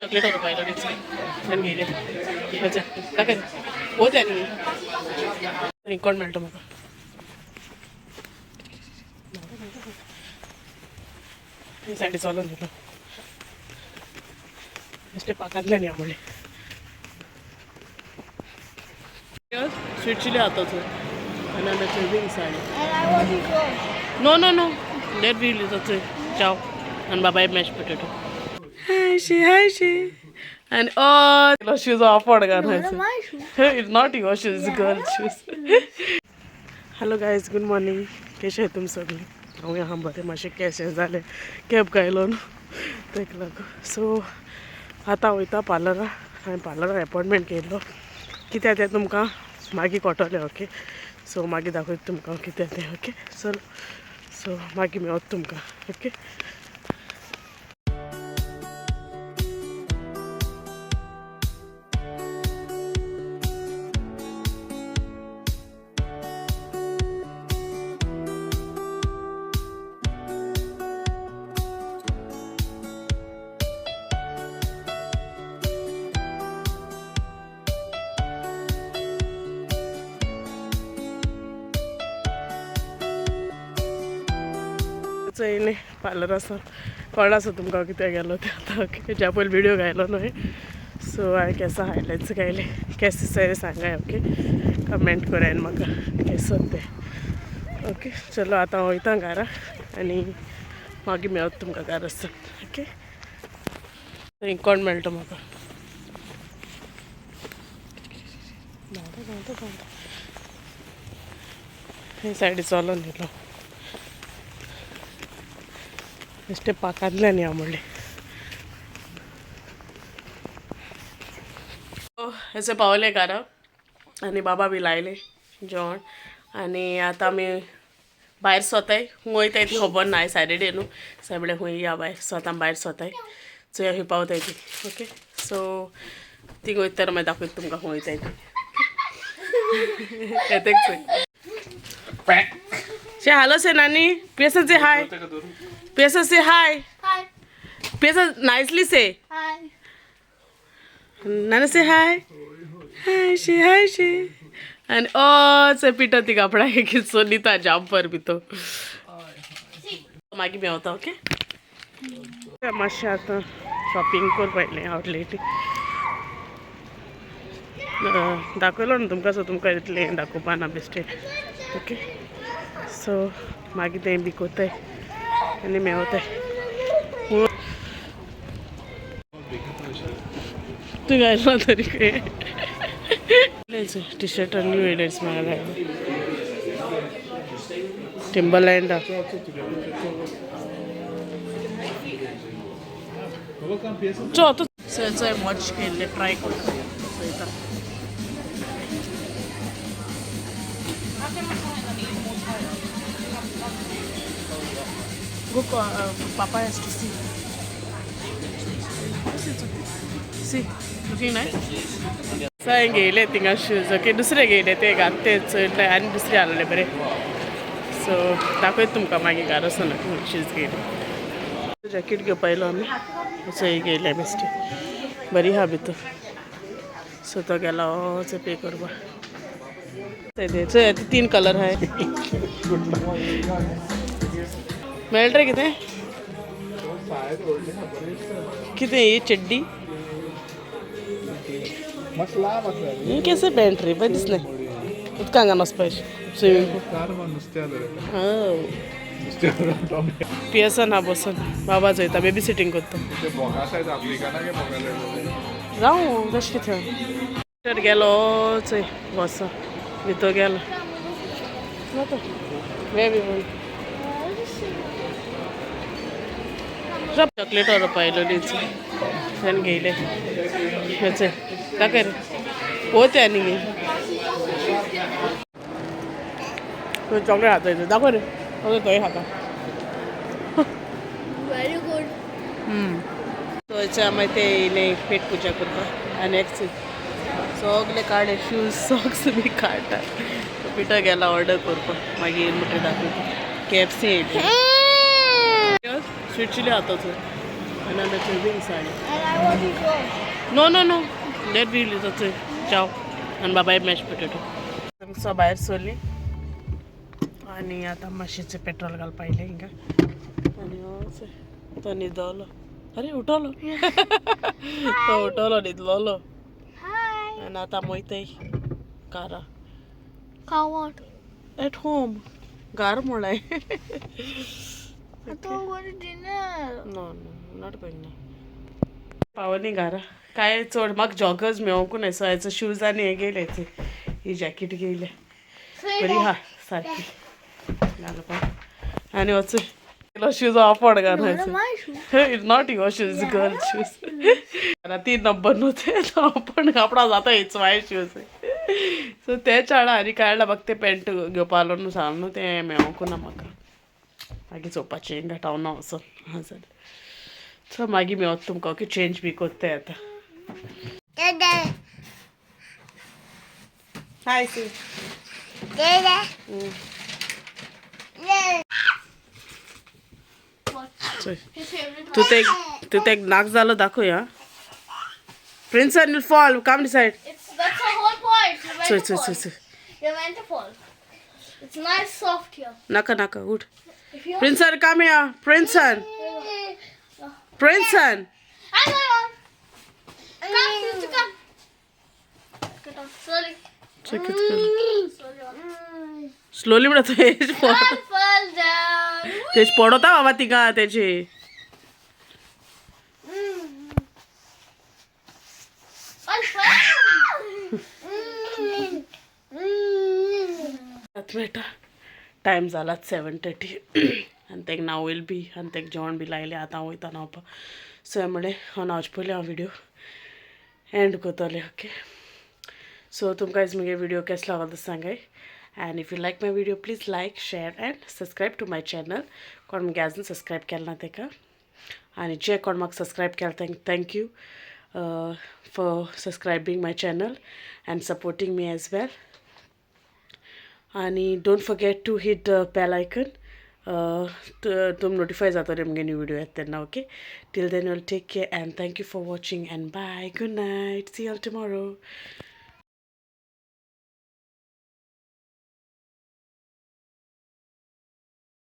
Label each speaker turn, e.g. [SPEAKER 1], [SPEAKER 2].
[SPEAKER 1] Chocolate व्हरपा आयलो घेयले. दाखय वोत आनी कोण मेळटा म्हाका. सायडी चलोन दिलो बेश्टे पाकांतल्यान या म्हणलें. स्वीट चिली हाताचो आनी आमी विंग्स आनी.
[SPEAKER 2] And I want to go.
[SPEAKER 1] No, no, no. That really is a chow. And bye bye mashed potato. Hi, she, hi, she. And oh, shoes off
[SPEAKER 2] Those are my shoes.
[SPEAKER 1] It's not your shoes, it's girl shoes. Hello guys, good morning. कशे आहे तुमी सगळी? हांव आहा बरें. मातशें केशें जालें, कॅब गायलो न्हू तेका लागून. सो आतां वयता पार्लरा. हांवें पार्लरार एपॉयंटमेंट केल्लो. कित्याक तें तुमकां मागीर कळटलें. ओके, सो मागीर दाखयता तुमकां कितें तें. ओके, चल, सो मागीर मेळत तुमकां. ओके. चोयलें पार्लर आसा, कळ्ळां आसा तुमकां कित्याक गेलो तें आतां. ओके, हेज्या पयलीं व्हिडियो घायलो न्हय. सो हांवें केंसां हायलायट्स घायले. केस दिसाय सांगाय. ओके, कमेंट कराय म्हाका केसो ते. ओके, चलो, आतां वयता घरा आनी मागीर मेळत तुमकां घरा आसा. ओके, थंय कोण मेळटा म्हाका. धांवता धांवता धांवता हे सायडी चलोन येयलो. बेश्टे पाकांतल्यान या म्हणलें. अशें पावले घरा आनी बाबा बी लायले जेवण आनी आतां आमी भायर सोताय. खूंय वयताय ती खबर ना. सॅटर्डे न्हू, सगळे खूंय या भायर सोता, भायर सोताय. चोया खंय पावताय ती. ओके, सो थिंग वयता मागीर दाखयता तुमकां खंय वयताय ती. येतेक चोय. Say hello, say Nani. Pearson, say hi. Pearson, say hi.
[SPEAKER 2] Hi.
[SPEAKER 1] Pearson, nicely say.
[SPEAKER 2] Hi.
[SPEAKER 1] Nana, say hi. Hi, she, hi, she. And oh, say Peter ती कपडा की सोनीता जम्पर बी तो मागीर मेवता. ओके, मातशें आतां शॉपिंग करपा येयलें आवटलेट. दाखयलो न्हू तुमकां, सो तुमकां इतलें दाखोवपा ना बेश्टें. ओके, सो मागीर तें बी कोताय आनी मेवताय. तूं घायला तरी खंय टी शर्ट न्यू येयलेच म्हाका टिंबरलँड. चो तूं चोय, मॉच केल्ले ट्राय करता चोयता. Go, Papa has to see. See, looking nice. So हांवें घेयले थिंगा शूज. ओके, दुसरे घेयले ते घात ते चोयले आनी दुसरे आहले बरे. सो दाखयता तुमकां मागीर घरा वचून शूज घेयले. जॅकेट घेवपा येयलो आमी. चोय, घेयले बेश्टे. बरी आहा भितर. सो तो गेला चोय पे करपा. चोय, तीन कलर आहाय. मेळटा रे कितें कितें. ही चड्डी ही केसे पॅन्ट रे, बरें दिसलें. उदकांत घालून वचपा स्विमींग पूल. पियसन हा बसून बाबा चोयता, बेबी सिटींग करता. राव, तशें कितें गेलो चोय, बस भितर गेलो वे बी. चॉकलेट व्हरपा आयलोली थंय घेयले. चोय, दाखय रे. पोवते आनी घे चॉकलेट खाता. येते दाखय रे, तोय खाता.
[SPEAKER 2] Very good.
[SPEAKER 1] थंयचे मागीर ते येयले पेट पुजा करपाक आनी एक सगळे काडले शूज, सॉक्स बी काडटा. पिठो गेला ऑर्डर करपाक. मागीर म्हणटा दाखयता. के एफ सी येयली. स्वीट चिली हाताचो. Another wings आनी
[SPEAKER 2] And I want to go.
[SPEAKER 1] No no no, that will is चाव आनी बाबाय मॅश पोटेटो. सो भायर सरली आनी आतां मातशें पेट्रोल घालपा येयलें हिंगा. आनी तो न्हिदलो. अरे उठलो तो, उठलो, न्हिदलोलो.
[SPEAKER 2] Hi.
[SPEAKER 1] आनी आतां वयताय कारा.
[SPEAKER 2] Car what?
[SPEAKER 1] At home, घर म्हणलें.
[SPEAKER 2] I thought we go to dinner.
[SPEAKER 1] No, not going ना. पावली घरा. काय चड म्हाका जॉगर्स मेळोंकू न्हय, सो हाचो शूज आनी हें घेयलें, ही जॅकेट घेयलें. बरी हा सारकी घालपाक. आनी वच शूज ऑफ घालायचो.
[SPEAKER 2] My shoes.
[SPEAKER 1] It's not your shoes, girl shoes. 3 number न्हू ते, पण कापडां जाता. It's my shoes. So ते चाडा आनी काडला. म्हाका ते पेंट घेवपा आलो न्हू, सांगलें न्हू, तें मेळोंकू ना म्हाका. मागीर चोवपाचें हिंगा टावना वचोन आहा जाल्यार. सो मागीर मेवता तुमकां. ओके, चेंज बी कोत्ताय आतां.
[SPEAKER 2] Dada.
[SPEAKER 1] हाय सी.
[SPEAKER 2] Dada. Yeah. What? His favorite.
[SPEAKER 1] तूं ते तूं ते नाक जालो दाखय. हा, Princeton will fall. Come this side.
[SPEAKER 2] It's that's the whole point. You're meant
[SPEAKER 1] चोय
[SPEAKER 2] to
[SPEAKER 1] चोय
[SPEAKER 2] fall.
[SPEAKER 1] चोय चोय.
[SPEAKER 2] You're meant to fall. It's nice soft here.
[SPEAKER 1] नाका नाका, उठ.
[SPEAKER 2] If you
[SPEAKER 1] Princeton, come here. Princeton, Princeton.
[SPEAKER 2] I'm going on. Come, sister, come. Get on slowly.
[SPEAKER 1] चोय कित कर.
[SPEAKER 2] Slowly on.
[SPEAKER 1] Slowly म्हणटा तेज
[SPEAKER 2] Don't fall down.
[SPEAKER 1] तेज पडता बाबा तिका तेजे.
[SPEAKER 2] Fall down.
[SPEAKER 1] आतां मेळटा. टायम जाला 7:30 आनी तेका न्हांवयल बी आनी तेका जेवण बी लायलें. आतां हांव वयता न्हांवपाक. सो म्हणलें हांव न्हांवचे पयलीं हांव व्हिडियो एंड करतलें. ओके, सो तुमकां आयज म्हगे व्हिडियो केसो लागलो तो सांगाय. And if you like my video, please like, share and subscribe to my channel. कोण मुगे आजून सबस्क्रायब केलें ना तेका, आनी जे कोण म्हाका सबस्क्रायब केलें तेंका thank you for subscribing my channel and supporting me as well. आनी don't forget to hit the bell icon. तुम नोटिफाय जातले मुगे न्यू व्हिडियो येता तेन्ना. Okay, till then you'll take care and thank you for watching and bye, good night, see all tomorrow.